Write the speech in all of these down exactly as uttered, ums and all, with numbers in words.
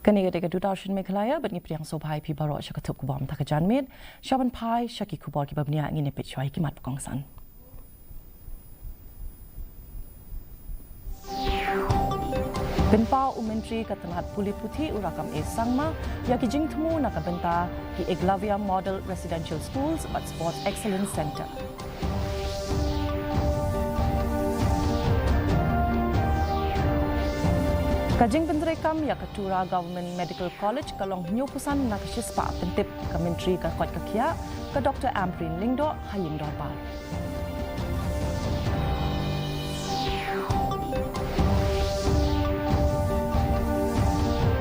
Kane ka dei ka Doordarshan Meghalaya, bad ngi pdiang sngewbha ïa phi baroh sha ka thup khubor mynta ka janmiet. Sha ban phai sha ki khubor kiba bniah, ngin ïa peit shuwa ïa ki mat ba kongsan. Pynpaw u Myntri ka tnat pule puthi u Rakkam A Sangma ïa ki jingthmu na ka bynta ki Eklavya Model Residential Schools bad Sports Excellence Centre. Ka jingpyntreikam ïa ka Tura Government Medical College ka long hynñiewphew san na ka shispah, pyntip ka Myntri ka koit ka khiah, ka Doktor Ampareen Lyngdoh, ha ïing dorbar.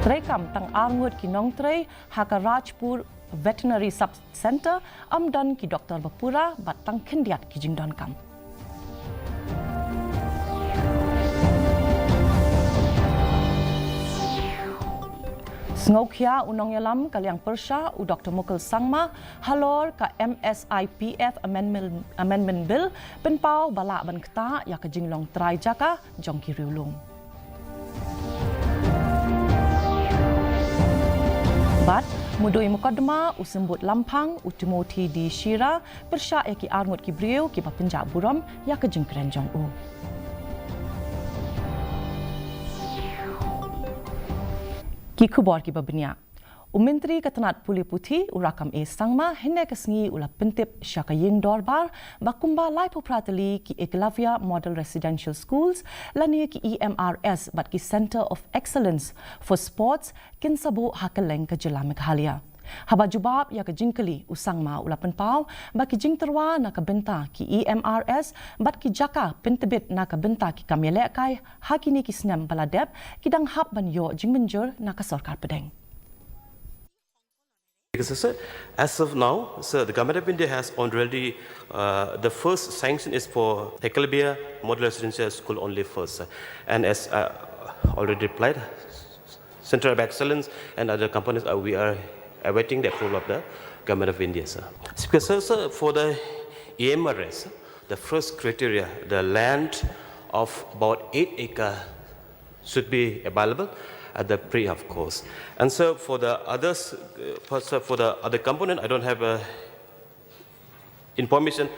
Treikam tang arngut ki nongtrei ha ka Rajpur Veterinary Sub Centre ym don ki doktor ba pura bad tang khyndiat ki jingdonkam. Sngewkhia u nongïalam ka liang pyrshah u Doktor Mukul Sangma halor ka M S I P F Amendment, Amendment Bill, pynpaw ba lah ban ktah ïa ka jinglong trai jaka jong ki riewlum. Bad mudui mukotduma u symbud Lamphang u Timothy D Shira pyrshah ïa ki arngut ki briew kiba pynjah burom ïa ka jingkren jong u. Ki khubor kiba bniah. U Myntri ka tnat pule puthi u Rakkam A Sangma hynne ka sngi u la pyntip sha ka ïing dorbar ba kumba laiphew phra tylli ki Eklavya Model Residential Schools lane ki E M R S bad ki Centre of Excellence for Sports kin sa buh ha kylleng ka jylla Meghalaya. Haba jubab ïa ka jingkylli, u Sangma u la pynpaw ba ki jingtyrwa na ka bynta ki E M R S bad ki jaka pyntbit na ka bynta ki kam ïalehkai ha kine ki snem ba la dep ki dang hap ban ïoh jingmynjur na ka sorkar pdeng. Because, sir, as of now, sir, the Government of India has already, uh, the first sanction is for Eklavya Model Residential School only first, sir. And as, uh, already replied, Center of Excellence and other components, uh, we are awaiting the approval of the Government of India, sir. Because, sir, sir, for the E M R S, the first criteria, the land of about eight acre should be available at the pre, of course. And so for the others, uh, for, so for the other component, I don't have a information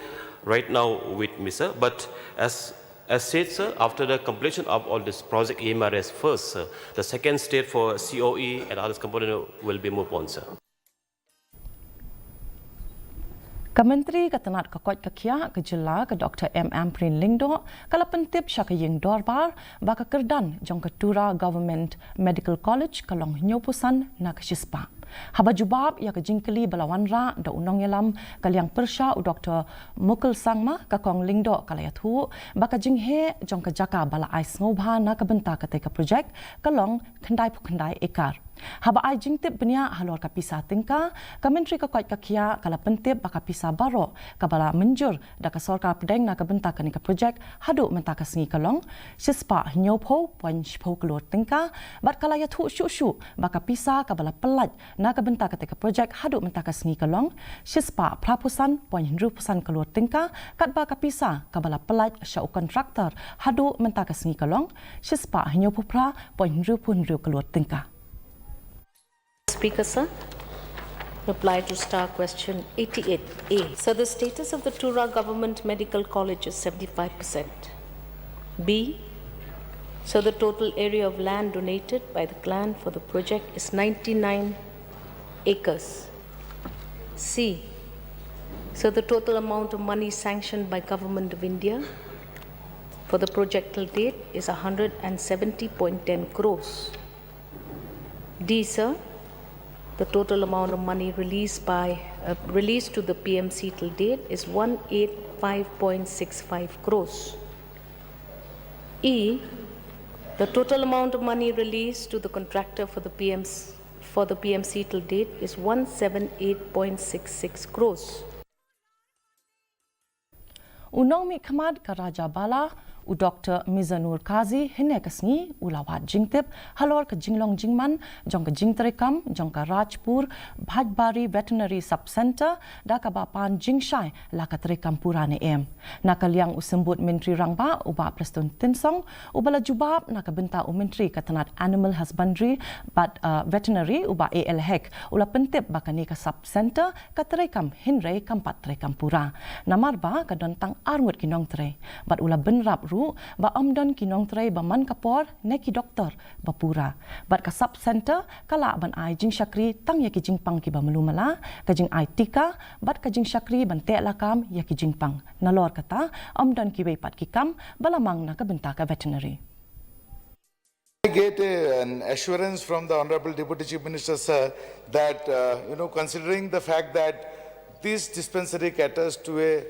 right now with me, sir. But as, as said, sir, after the completion of all this project E M R S first, sir, the second stage for C O E and others component will be moved on, sir. Ka Myntri ka tnat ka koit ka khiah ka jylla, ka Doktor M Ampareen Lyngdoh, ka la pyntip sha ka ïing dorbar ba ka kyrdan jong ka Tura Government Medical College ka long hynñiewphew san na ka shispah. Haba jubab ïa ka jingkylli ba la wanrah da u nongïalam ka liang pyrshah u Doktor Mukul Sangma, ka Kong Lyngdoh ka la ïathuh ba ka jingheh jong ka jaka ba la ai sngewbha na ka bynta katei ka projek ka long khyndaiphew khyndai ekar. Haba ai jingtip bniah halor ka pisa tyngka, ka Myntri ka koit ka khiah ka la pyntip ba ka pisa baroh kaba la mynjur da ka sorkar pdeng na ka bynta kane ka projek haduh mynta ka sngi ka long shispah hynñiewphew point shiphew klur tyngka, bad ka la ïathuh shuh shuh ba ka pisa kaba la pyllait na ka bynta katei ka projek haduh mynta ka sngi ka long shispah phraphew san point hynriewphew san klur tyngka, katba ka pisa kaba la pyllait sha u kontraktor haduh mynta ka sngi ka long shispah hynñiewphew phra point hynriewphew hynriew klur tyngka. Speaker, sir. Reply to star question eighty-eight A. So the status of the Tura Government Medical College is seventy-five percent. B. So the total area of land donated by the clan for the project is ninety-nine acres. C. So the total amount of money sanctioned by Government of India for the project till date is a hundred and seventy point ten crores. D, sir, the total amount of money released by, uh, released to the P M C till date is one eight five point six five crores. E, the total amount of money released to the contractor for the P M C, for the P M C till date is one seven eight point six six crores. U nongmihkhmat ka Rajabala, U Doktor Mizanur Kazi hynne ka sngi u la wad jingtip halor ka jinglong jingman jong ka jingtreikam jong ka Rajpur Bhajbari Veterinary Sub Centre da kaba pan jingshai la ka treikam pura ne em. Na ka liang u Symbud Myntri Rangbah u Bah Prestone Tynsong uba la jubab na ka bynta u Myntri ka tnat Animal Husbandry bad uh, Veterinary u Bah A L Hek u la pyntip ba kane ka sub centre ka treikam hynrei kam pat treikam pura. Namar ba ka don tang arngut ki nongtrei bad u la bynrap ruh ba ym don ki nongtrei ba man ka por ne ki doktor ba pura. Bad ka sub centre ka lah ban ai jingshakri tang ïa ki jingpang kiba malu mala, ka jingai tika bad ka jingshakri ban teh lakam ïa ki jingpang. Nalor kata ym don kiwei pat ki kam ba la mang na ka bynta ka veterinary. I get a, an assurance from the Honorable Deputy Chief Minister, sir, that, uh, you know, considering the fact that this dispensary caters to a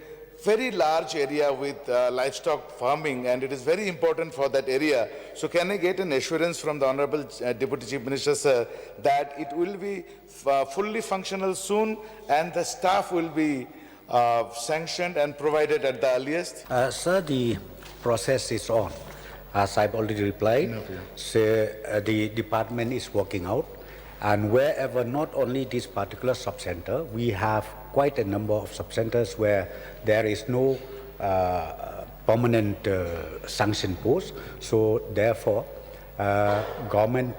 very large area with uh, livestock farming, and it is very important for that area. So can I get an assurance from the Honorable uh, Deputy Chief Minister, sir, that it will be uh, fully functional soon and the staff will be uh, sanctioned and provided at the earliest? Uh, sir, the process is on. As I've already replied, so, uh, the department is working out. And wherever, not only this particular sub-center, we have quite a number of sub-centers where there is no uh, permanent uh, sanction post. So therefore, uh, government,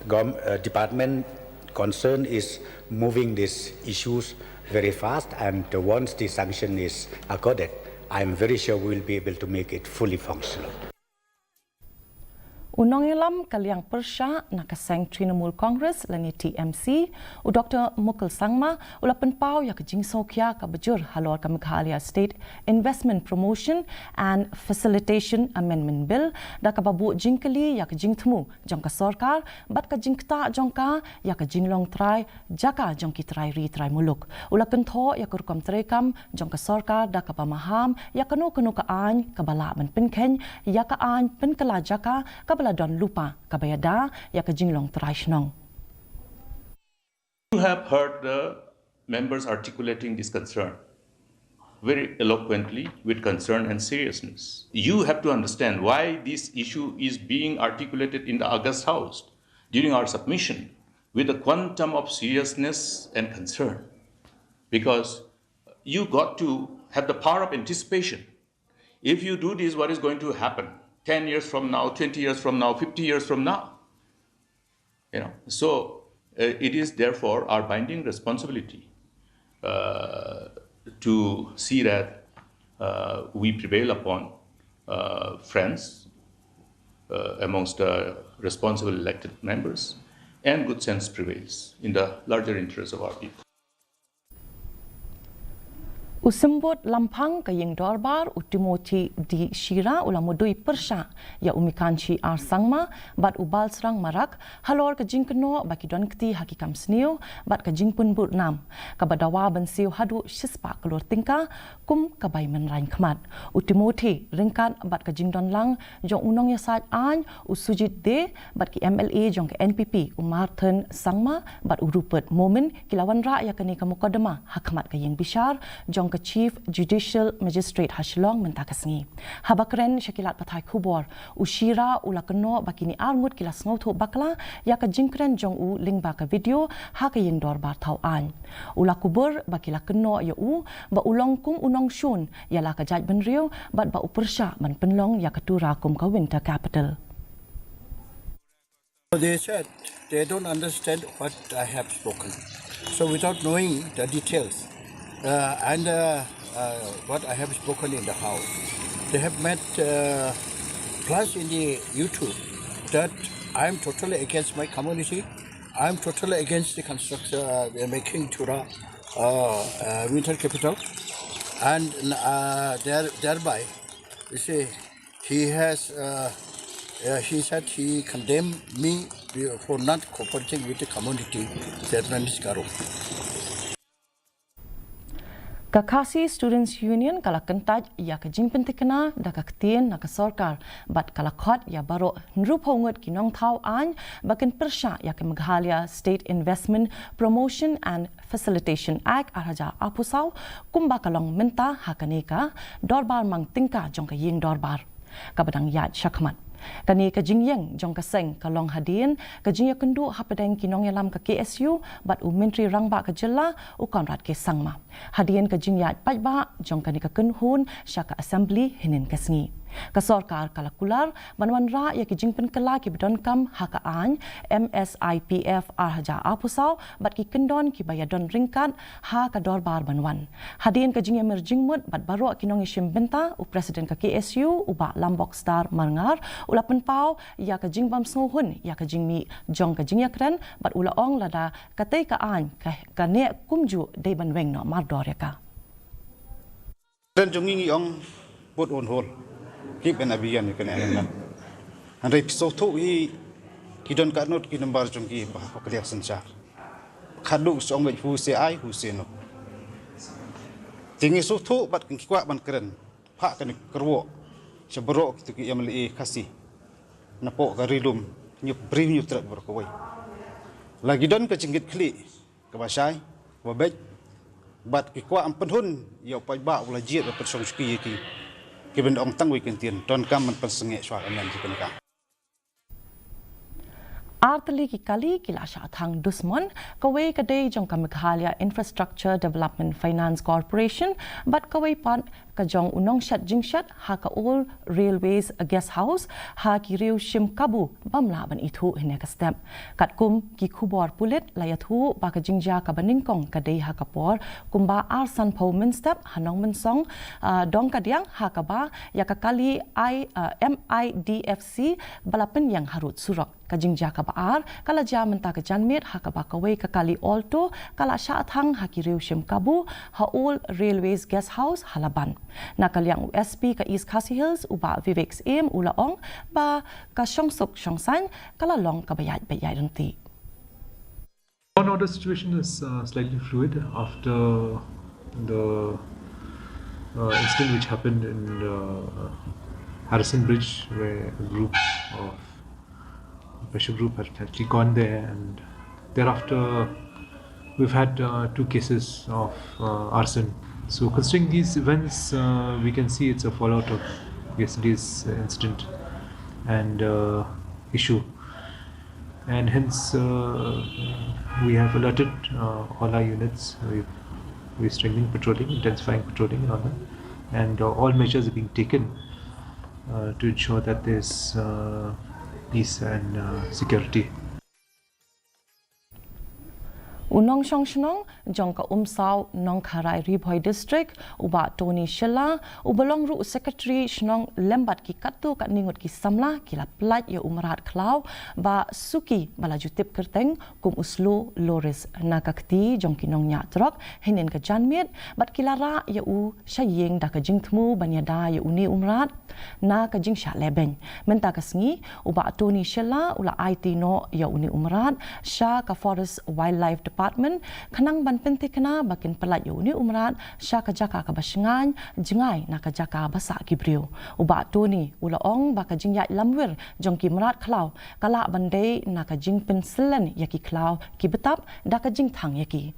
government uh, department concern is moving these issues very fast, and once the sanction is accorded, I am very sure we will be able to make it fully functional. U nongïalam ka liang pyrshah na ka seng Trinamool Congress lane T M C, u Doktor Mukul Sangma, u la pynpaw ïa ka jingsngewkhia kaba jur halor ka Meghalaya State Investment Promotion and Facilitation Amendment Bill, da kaba buh jingkylli ïa ka jingthmu jong ka sorkar bad ka jingktah jong ka ïa ka jinglong trai jaka jong ki trai ri trai muluk. U la kynthoh ïa ka rukom treikam jong ka sorkar da kaba maham ïa kano kano ka aiñ kaba lah ban pynkheiñ ïa ka aiñ pynkylla jaka kaba la don lypa kaba ïada ïa ka jinglong trai shnong. You have heard the members articulating this concern very eloquently, with concern and seriousness. You have to understand why this issue is being articulated in the august House during our submission with a quantum of seriousness and concern. Because you got to have the power of anticipation. If you do this, what is going to happen ten years from now, twenty years from now, fifty years from now? You know, so uh, it is therefore our binding responsibility uh, to see that uh, we prevail upon uh, friends uh, amongst the responsible elected members, and good sense prevails in the larger interests of our people. U Symbud Lamphang ka Ïing Dorbar u Timothy D Shira u la mudui pyrshah ïa u Mikanshi R Sangma bad u Balsrang Marak halor ka jingkynnoh ba ki don kti ha ki kam sniew bad ka jingpynbud nam kaba dawa ban siew haduh shispah klur tyngka kum ka bai mynrain khmat. U Timothy ryngkat bad ka jingdon lang jong u nongïasaid aiñ u Sujit Dey bad ki M L A jong ka N P P u Marthon Sangma bad u Rupert Momin ki la wanrah ïa kane ka mukotduma ha khmat ka ïing bishar jong ka Chief Judicial Magistrate ha Shillong mynta ka sngi. Haba kren sha ki lad pathai khubor, u Shira u la kynnoh ba kine arngut ki la sngewthuh bakla ïa ka jingkren jong u lyngba ka video ha ka ïing dorbar thaw aiñ. U la kubur ba ki la kynnoh ïa u ba u long kum u nongshun ïa la ka jaitbynriew bad ba u pyrshah ban pynlong ïa ka Tura kum ka winter capital. They said they don't understand what I have spoken. So without knowing the details uh, and uh, uh, what I have spoken in the House, they have made uh, plus in the YouTube that I am totally against my community. I am totally against the construction, uh, the making Tura uh, uh, winter capital, and uh, there, thereby, you see, he has, uh, uh, he said he condemned me for not cooperating with the community, Vietnamese Garo. Ka Khasi Students Union ka la kyntait ïa ka jingpyntikna da ka ktien na ka sorkar bad ka la khot ïa baroh hynriewphew ngut ki nongthaw aiñ ba kin pyrshah ïa ka Meghalaya State Investment Promotion and Facilitation Act ar hajar arphew saw kumba ka long mynta ha kane ka dorbar mang tyngka jong ka ïing dorbar. kaba dang ïaid shakhmat. Kane ka jingïeng jong ka seng ka long hadien ka jingïakynduh hapdeng ki nongïalam ka K S U bad u Myntri Rangbah ka Jylla u Conrad K Sangma. Hadien ka jingïaid paidbah jong kane ka kynhun sha ka Assembly hynnin ka sngi, ka sorkar ka la kular ban wanrah ïa ki jingpynkylla kiba donkam ha ka aiñ M S I P F ar hajar arphew saw bad ki kyndon kiba ïadon ryngkat ha ka dorbar ban wan. Hadien ka jingïamir jingmut bad baroh ki nongïashim bynta, u President ka K S U u Bah Lambok Star Marngar u la pynpaw ïa ka jingbym sngewhun ïa ka jingmih jong ka jingïakren bad u la ong lada katei ka aiñ ka, ka neh kumjuh dei ban weng noh mardor ïa ka. Kren jong ngi ngi ong put on hold. Keep an abeyance ïa kane. Hynrei phi sngewthuh hi ki don katno ki number jong ki ba ha ka liang synshar. Khadduh ki shu ong beit who say aye, who say no. Te ngi sngewthuh bad ngi kwah ban kren. Phah kane ka kyrwoh sha baroh kito ki M L A Khasi. Napoh ka Ri Lum, hynñiew briew hynñiew tret baroh kawei. La ki don ka jingkitkhlieh kaba shai, kaba beit, bad ki kwah ban pynhun ïa u paidbah u la jied ban pynshong shuki ïa ki. Kiban ong tang wei kyntien, donkam ban pynsangeh shuwa ka niam jong ki. Ar tylli ki kali ki la shah thang dusmon, kawei ka dei jong ka Meghalaya Infrastructure Development Finance Corporation bad kawei pat ka jong u nongshet jingshet ha ka Old Railways Guest House ha ki riew shim kabu bym lah ban ithuh hynne ka step. Katkum ki khubor pulit la ïathuh ba ka jingjia kaba nyngkong ka dei ha ka por kumba ar sanphew mynstep ha Nongmynsong, ah, Dongkadiang ha kaba ïa ka kali I, ah, M I D F C ba la pynïeng harud surok. Ka jingjia kaba ar ka la jia mynta ka janmiet ha kaba kawei ka kali Alto ka la shah thang ha ki riew shim kabu ha Old Railways Guest House ha Laban. Na ka liang u S P ka East Khasi Hills u Bah Vivek Syiem u la ong ba ka shongsuk shongsaiñ ka la long kaba ïaid beit ïaid ryntih. Law and order situation is, uh, slightly fluid after the, uh, incident which happened in the Harrison Bridge, where a group of pressure group had actually gone there, and thereafter we've had, uh, two cases of, uh, arson. So considering these events, uh, we can see it's a fallout of yesterday's incident and, uh, issue. And hence, uh, we have alerted, uh, all our units. We've, we're strengthening patrolling, intensifying patrolling and all that. And, uh, all measures are being taken, uh, to ensure that there's, uh, peace and, uh, security. U nongshong shnong jong ka Umsaw Nongkharai Ri Bhoi District, u Bah Tony Shylla, uba long ruh u Secretary Shnong lem bad ki katto katne ngut ki samla ki la pyllait ïa u mrad khlaw Bah Suki ba la ju tip kyrteng kum u Slow Loris na ka kti jong ki nongñiah trok hynnin ka janmiet bad ki la rah ïa u sha ïing da ka jingthmu ban ïada ïa une u mrad na ka jingshah lehbeiñ. Mynta ka sngi, u Bah Tony Shylla u la aiti noh ïa une u mrad sha ka Forest Wildlife Department khnang ban pynthikna ba kin pyllait ïa une u mrad sha ka jaka kaba shngaiñ jngai na ka jaka ba sah ki briew. U Bah Tony u la ong ba ka jingïaid lamwir jong ki mrad khlaw ka lah ban dei na ka jingpynsyllen ïa ki khlaw ki btap da ka jingthang ïa ki.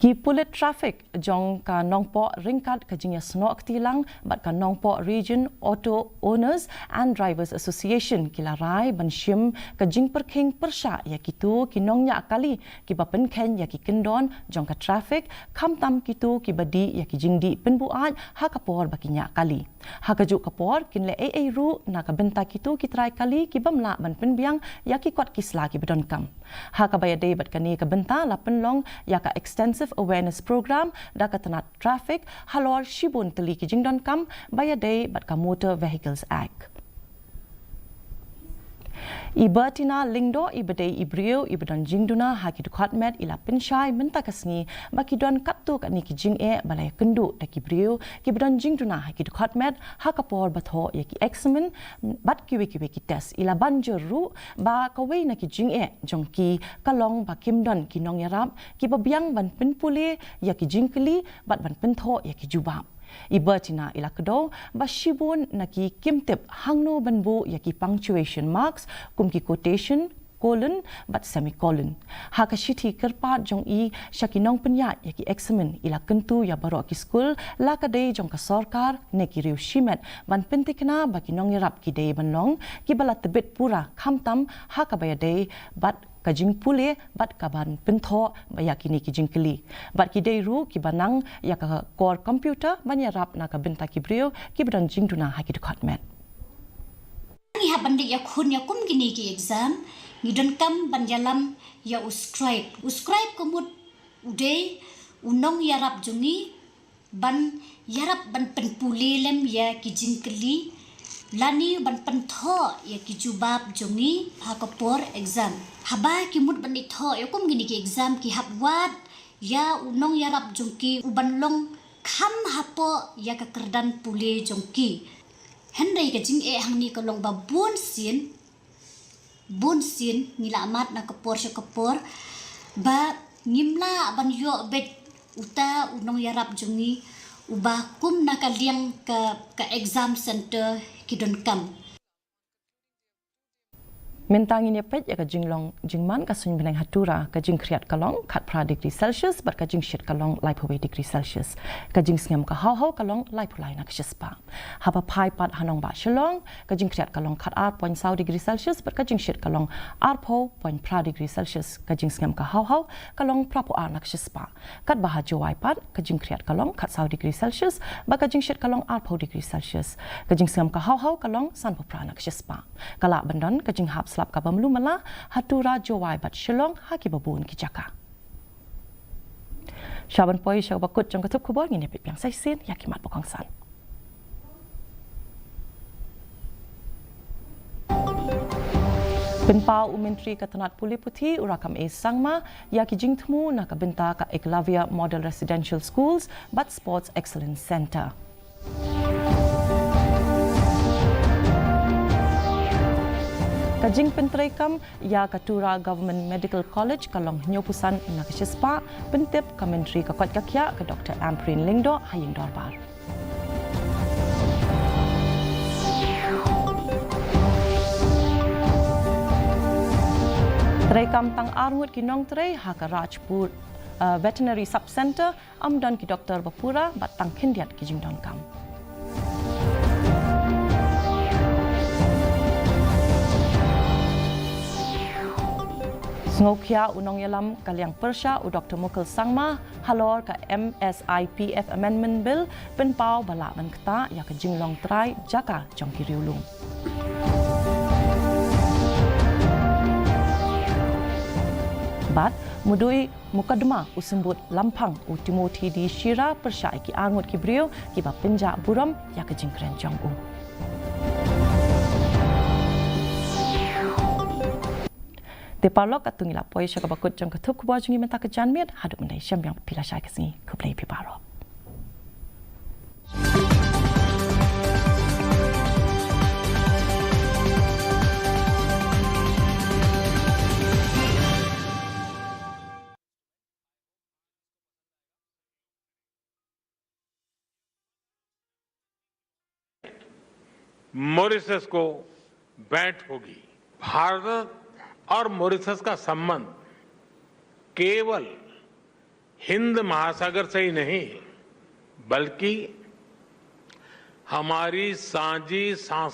Ki pulit traffic jong ka Nongpoh ryngkat ka jingïasnoh kti lang bad ka Nongpoh Region Auto Owners and Drivers Association ki la rai ban shim ka jingpyrkhing pyrshah ïa kito ki nongñiah kali kiba pynkheiñ ïa ki kyndon jong ka traffic, khamtam kito kiba dih ïa ki jingdih pynbuaid ha ka por ba ki ñiah kali. Ha kajuh ka por, kin leh ei ei ruh na ka bynta kito ki trai kali ki bym lah ban pynbiang ïa ki kot ki sla kiba donkam. Ha kaba ïadei bad kane ka bynta la pynlong ïa ka Extensive Awareness Program da ka tnat Traffic halor shibun tylli ki jingdonkam ba ïadei bad ka Motor Vehicles Act. I Bertina Lyngdoh iba dei i briew iba don jingduna ha ki dkhot met i la pynshai mynta ka sngi ba ki don katto katne ki jingeh ba la ïakynduh da ki briew kiba don jingduna ha ki dkhot met ha ka por ba thoh ïa ki eksamin bad kiwei kiwei ki test. I la ban jur ruh ba kawei na ki jingeh jong ki ka long ba kim don ki nongïarap kiba biang ban pynpule ïa ki jingkylli bad ban pynthoh ïa ki jubab. I Bertina i la kdew ba shibun na ki kim tip hangno ban buh ïa ki punctuation marks kum ki quotation colon bad semicolon. Ha ka shithi kyrpad jong i sha ki nongpynïaid ïa ki eksamin, i la kyntu ïa baroh ki skul, la ka dei jong ka sorkar ne ki riew shimet, ban pyntikna ba ki nongïarap ki dei ban long kiba la tbit pura, khamtam ha kaba ïadei bad ka jingpule bad ka ban pynthoh ïa kine ki jingkylli. Bad ki dei ruh kiba nang ïa ka kor computer ban ïarap na ka bynta ki briew kiba don jingduna ha ki dkhot met. Ngi hap ban leit ïakhun ïa kum kine ki exam, ngi donkam ban ïalam ïa u scribe. U scribe ka mut u dei u nongïarap jong ngi ban ïarap ban pynpule lem ïa ki jingkylli lane ban pynthoh ïa ki jubab jong ngi ha ka por exam. Haba ki mut ban leit thoh ïa kum kine ki exam, ki hap wad ïa u nongïarap jong ki u ban long kham hapoh ïa ka kyrdan pule jong ki. Hynrei ka jingeh hangne ka long ba bun sien, bun sien ngi la mad na ka por sha ka por ba ngim lah ban ïoh beit uta u nongïarap jong ngi uba kum na ka liang ka, ka exam center ki donkam. Mynta ngin ïa peit ïa ka jinglong jingman ka suiñ bneng ha Tura. Ka jingkhriat ka long khatphra degree Celsius bad ka jingshit ka long laiphew wei degree Celsius. Ka jingsngem ka hawhaw ka long laiphew lai na ka shispah. Haba phai pat ha nongbah Shillong, ka jingkhriat ka long khatar point saw degree Celsius bad ka jingshit ka long arphew point phra degree Celsius. Ka jingsngem ka hawhaw ka long phraphew ar na ka shispah. Katba ha Jowai pat, ka jingkhriat ka long khatsaw degree Celsius bad ka jingshit ka long arphew degree Celsius. Ka jingsngem ka hawhaw ka long sanphew phra na ka shispah. Ka lah ban don ka jinghap slap kaba mluh mala ha Tura, Jowai bad Shillong ha kiba bun ki jaka. Sha ban poi sha kaba kut jong ka thup khubor, ngin ïa peit biang sa shisien ïa ki mat ba kongsan. Pynpaw u Myntri ka tnat pule puthi u Rakkam A Sangma ïa ki jingthmu na ka bynta ka Eklavya Model Residential Schools bad Sports Excellence Centre. Ka jingpyntreikam ïa ka Tura Government Medical College ka long hynñiewphew san na ka shispah, pyntip ka Myntri ka koit ka khiah ka Doctor Ampareen Lyngdoh ha ïing dorbar. Treikam tang arngut ki nongtrei ha ka Rajpur, uh, Veterinary Sub Centre, ym don ki doktor ba pura bad tang khyndiat ki jingdonkam. Sngewkhia u nongïalam ka liang pyrshah u Doktor Mukul Sangma halor ka M S I P F Amendment Bill, pynpaw ba lah ban ktah ïa ka jinglong trai jaka jong ki riewlum. Bad mudui mukadma u symbud Lamphang u Timothy D Shira pyrshah ïa ki arngut ki briew kiba pynjah burom ïa ka jingkren jong u. Te paralok, katto ngi la poi sha kaba kut jong ka thup khubor jong ngi mynta ka janmiet. Haduh mynta shem biang phi la shai ka sngi. Khublei phi baroh. मॉरिशस को भेंट होगी। भारत और मॉरिशस का संबंध केवल हिंद महासागर से ही नहीं, बल्कि हमारी साझी सांस्कृतिक